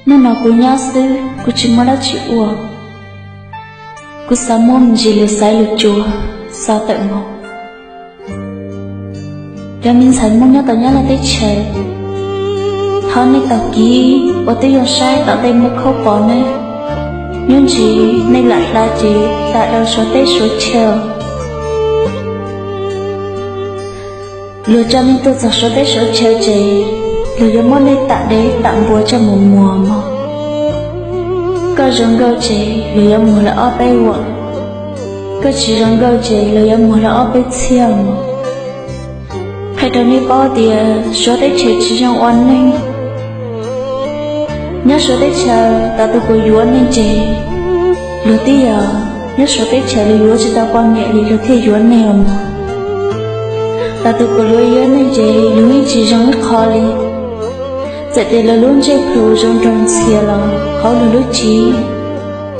Hnub no kuv nyob xwb, kuv tsis muaj dab tsi ua. Kuv xav muaj me ntsis lus xaiv lus tsuas, xav tawm mus. Cov me ntxhais Hmoob nyob tom Nyab Laj teb chaws, thov nej tau kis uas twb yog saib tom ntej muaj khaub pos ne, nyob ntsis nej lam hla ces hla rau Suav teb Suav chaw. Luag coj nej tuaj txog Suav teb Suav chaw ces luag yuav muab nej tam dev tam npua coj mus muag mog. Koj zoo nkauj ces luag yuav muag lawm ob peb vuam, koj tsis zoo nkauj ces luag yuav muag lawm ob peb txhiab mog. Qhia rau nej paub tias Suav teb chaws tsis zoo ua neeg. Nyob Suav teb chaws, tus twg kuj yuav neeg ces luag twb yog nyob Suav teb chaws, luag yuav tsis tau poj niam li luag thiaj yuav neeg os mog. Tus twg kuj yuav yuav neeg ces luag yeej tsis zoo ib qho li. Txawm tias luag lub ntsej plhu zoo nraug ntxhias los hauv luag lub cev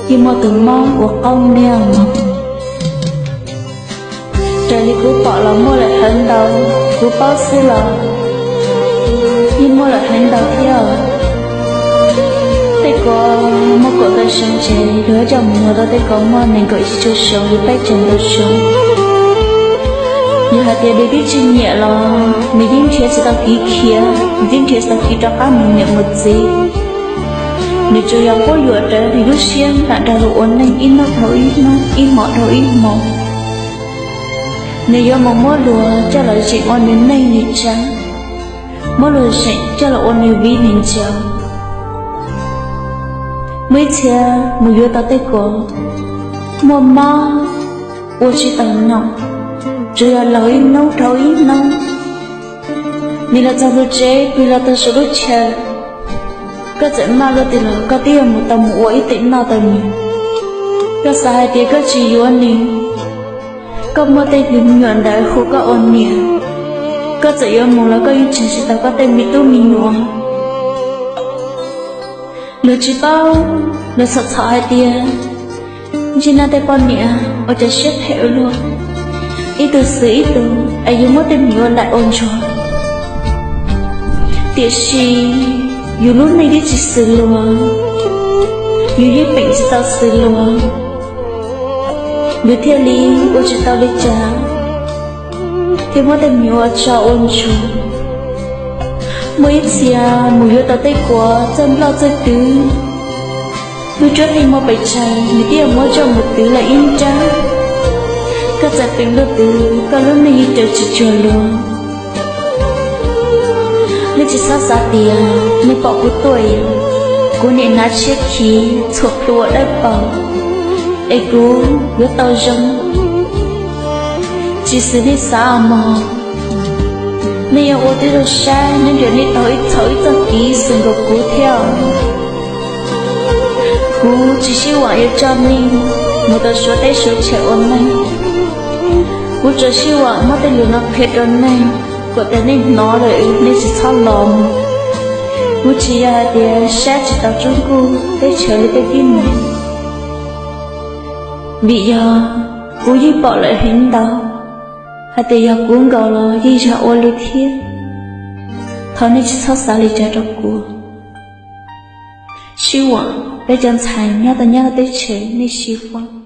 yeej muaj tus mob ua qaub niaj mog. Raws li kuv pom los muaj lawm heev ntau, kuv paub xwb los yeej muaj lawm heev ntau thiab. Tej ko muaj kaum tawm xyoo ces luag coj mus muag rau tej ko muaj nees nkaum ib tug xyoo li peb caug ntau xyoo. Yog hais tias nws twb tsis nyiam los nws yeej nrhiav tsis tau kev khiav, nws yeej nrhiav tsis tau kev rov qab mus niam mus txiv. Nws tsuas yog quab yuam rawv nws lub siab nram nrog luag ua neeg ib hnub dhau ib hnub, ib hmos dhau ib hmos. Nws yuav mus muab luag coj los zeem ua nws neej nws tsav, muab luag zeem coj los ua nws viv nws ncaus. Muaj ib txhia mus yuav tau tej ko muaj mob ua tsis tau nom, tsuas yog laug ib hnub dhau ib hnub. Nws los txog lub tsev, pw los txog saum lub chaw, koj txawm maj luaj twg los koj twb yuav mus tau mus ua ib teem noj tau nws. Koj xav hais tias koj tsis yuav nws, koj muaj tej me nyuam ntawd hu koj ua niam, koj txawm yuav mus los koj yeej tseg tsis tau koj tej me tub me nyuam. Luag tsis paub, luag txhom txhom hais tias ntsej nab tej poj niam ua cov siab phem ua luaj, ib tug xwm ib tug es yuav muab tej me nyuam ua laim ua ntsuag. Tiam sis yus lub neej twb tsis xws luag, yus yeej peem tsis tau xws luag, yus thiaj li ua tsis tau li cas, thiaj muab tej me nyuam ua tsov ua ntsuag. Muaj ib txhia mus yuav tau tej ko txawj nploj txawj twv, lub cuab yeej muaj pes tsawg nws twb yuav muab coj mus twv lawm ib nrab. Koj txawm peem luaj twg koj lub neej yeej raws tsis cuag luag. Nej tsis txhob xav tias nej pom kuv tuaj, kuv niam hnav tshiab khiv txhuam plhu ua dawb paug es kuv yuav tau zoo. Tsis xws nej xav mog. Nej yuav ua tib zoo saib nyob ntawm nej tau ib txhaum ib txoj kev xwm nkaus kuv thiab. Kuv tsis sib vam yuav coj nej mus tau Suav teb Suav chaw ua neeg. Kuv tsuas sib vam muab tej lus no qhia rau nej, kom tias nej hnov lawm nej tsis txhob los. Kuv tsis yog hais tias saib tsis taus tsob nkuj teb chaws li tej tib neeg, vim yog kuv yeej pom lawm heev ntau, hais tias yog kuv nkaus los yeej yog ua li thiab. Thov nej tsis txhob xav li cas rau kuv. Sib vam, peb cov ntxhais nyob tau Nyab Laj teb chaws nej sib vam.